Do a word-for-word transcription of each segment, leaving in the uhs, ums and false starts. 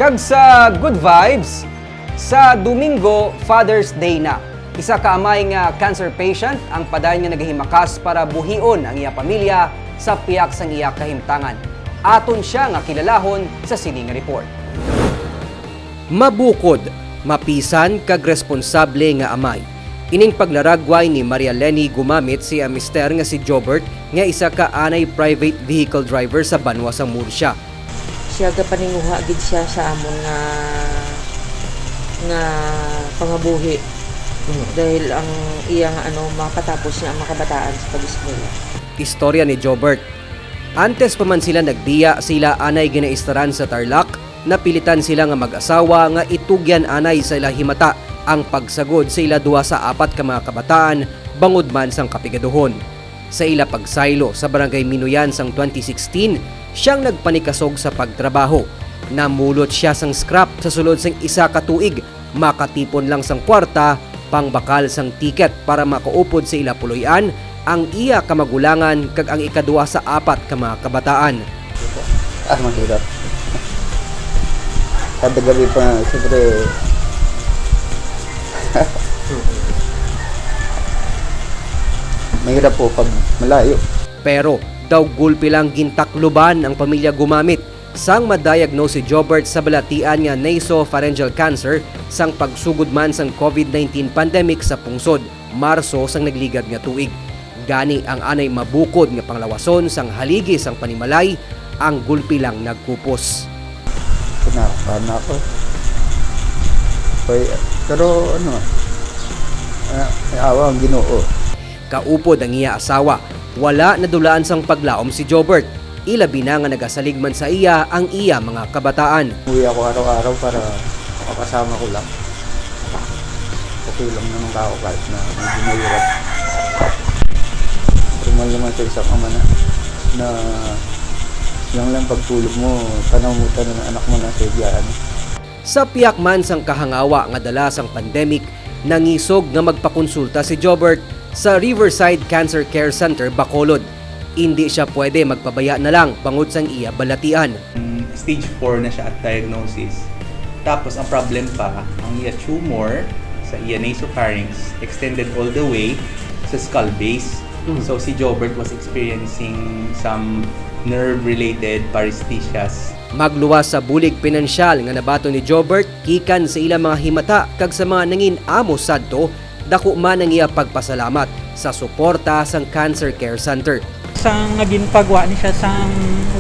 Kag sa good vibes, sa Domingo, Father's Day na. Isa ka amay nga cancer patient ang padayon nga nagahimakas para buhion ang iya pamilya sa pihak sang iya kahimtangan. Aton siya nga kilalahon sa sini nga report. Mabukod, mapisan kag responsable nga amay. Ining paglaragway ni Maria Leni Gumamit sa iya mister nga si Jobert, nga isa ka anay private vehicle driver sa banwa sang Murcia. Siya gapaninguha gid siya sa amon nga, nga pangabuhi. Mm. Dahil ang iya nga ano, makatapos niya ang mga kabataan sa pag-eskwela. Istorya ni Jobert. Antes pa man sila nagbiya, sila anay ginaistaran sa Tarlac, napilitan sila nga mag-asawa nga itugyan anay sa ila himata ang pagsagod sa ila duha sa apat ka mga kabataan bangod man sang kapigaduhon. Sa ila pagsaylo sa Barangay Minuyan sang twenty sixteen, siyang nagpanikasog sa pagtrabaho. Namulot siya sang scrap sa sulod sang isa ka tuig, makatipon lang sang kwarta, pangbakal sang ticket para makaupod sa ila puloy-an, ang iya kamagulangan kag ang ikaduha sa apat ka mga kabataan. Ah, mahirap. Kada gabi pa, siyempre, mahirap po pag malayo. Pero daw gulpi lang gintakluban ang pamilya Gumamit sang ma-diagnose si Jobert sa balatian nga nasopharyngeal cancer sang pagsugod man sang COVID nineteen pandemic sa pungsod, Marso sang nagligad nga tuig. Gani ang anay mabukod nga panglawason sang haligi sang panimalay, ang gulpi lang nagkupos. Kinakabahan ako. Kay, pero ano, ah, may awa ang Ginoo. Kaupod ang iya asawa, wala nadulaan sang paglaom si Jobert, ilabi na nga nagasalig man sa iya ang iya mga kabataan. Uwi ako araw-araw para makasama ko lang. Okay lang naman ako kahit na medyo mahirap. Normal naman sa isang ama na, na lang lang pagtulog mo, tanaw mo tanan ang anak mo na sa igyaan. Sa pihak man sang kahangawa nga dala sang pandemic, nangisog nga magpakonsulta si Jobert sa Riverside Cancer Care Center, Bacolod. Indi sia pwede magpabaya na lang bangod sang iya balatian. Mm, stage four na siya at diagnosis. Tapos ang problem pa, ang iya tumor sa iya nasopharynx extended all the way sa skull base. Mm. So si Jobert was experiencing some nerve-related paresthesias. Magluwas sa bulig pinansyal nga nabaton ni Jobert gikan sa ila mga himata kag sa mga nangin-amo sadto, dako man ang iya pagpasalamat sa suporta sang Cancer Care Center. Sang nga ginpagwa ni siya sang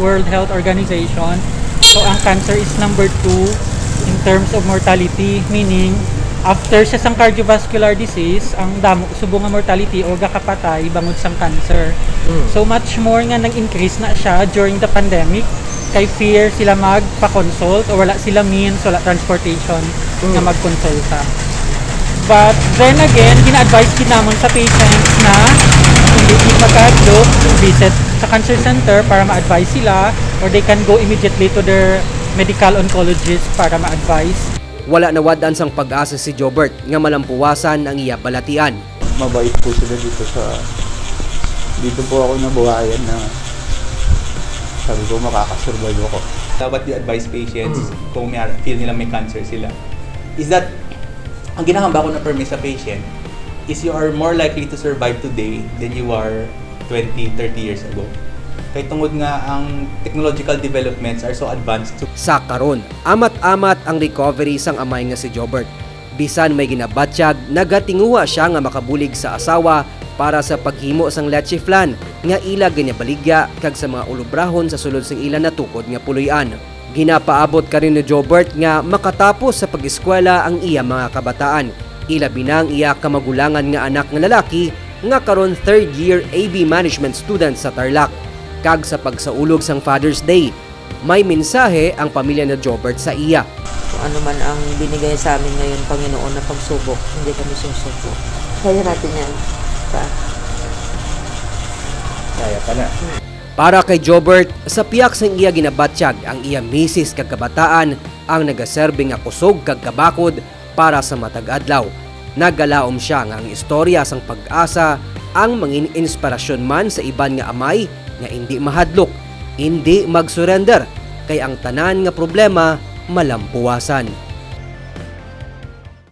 World Health Organization, so ang cancer is number two in terms of mortality, meaning after siya sang cardiovascular disease, ang damo subong nga mortality o gakapatay bangod sang cancer. Mm. So much more nga nag-increase na siya during the pandemic, kay fear sila magpa-consult o wala sila means, wala transportation Mm. nga magkonsulta. But then again, gina-advise gid namon sa patients na hindi gid magkahadlok, visit sa cancer center para ma-advise sila, or they can go immediately to their medical oncologist para ma-advise. Wala nawad-an sang pag-asa si Jobert nga malampuwasan ang iya balatian. Mabait po sila dito sa, dito po ako nabuhayan na sabi ko, makakasurvive ako. Dapat you advise patients Mm. kung may, feel nila may cancer sila. Is that, ang ginahambal ko na permi sa patient is you are more likely to survive today than you are twenty, thirty years ago. Kay tungod nga ang technological developments are so advanced. Sa karon, amat-amat ang recovery sang amay nga si Jobert. Bisan may ginabatyag, nagatinguha sia nga makabulig sa asawa para sa paghimo sang leche flan nga ila ginabaligya kag sa mga ulobrahon sa sulod sang ila natukod nga puloy-an. Ginapaabot karon ni Jobert nga makatapos sa pag-eskwela ang iya mga kabataan, ilabi na ang iya kamagulangan nga anak nga lalaki nga karon third year A B management student sa Tarlac. Kag sa pagsaulog sang Father's Day, may mensahe ang pamilya ni Jobert sa iya. Kung ano man ang binigay sa amin ngayon, Panginoon, na pagsubok, hindi kami susuko. Kaya natin yan. Pa. Kaya pa na. Para kay Jobert, sa pihak sang iya ginabatyag, ang iya misis kag kabataan ang nagaserbi nga kusog kag kabakod para sa matag adlaw. Nagalaom sia nga ang istorya sang pag-asa ang mangin-inspirasyon man sa iban nga amay nga indi mahadlok, indi mag-surrender, kay ang tanan nga problema malampuwasan.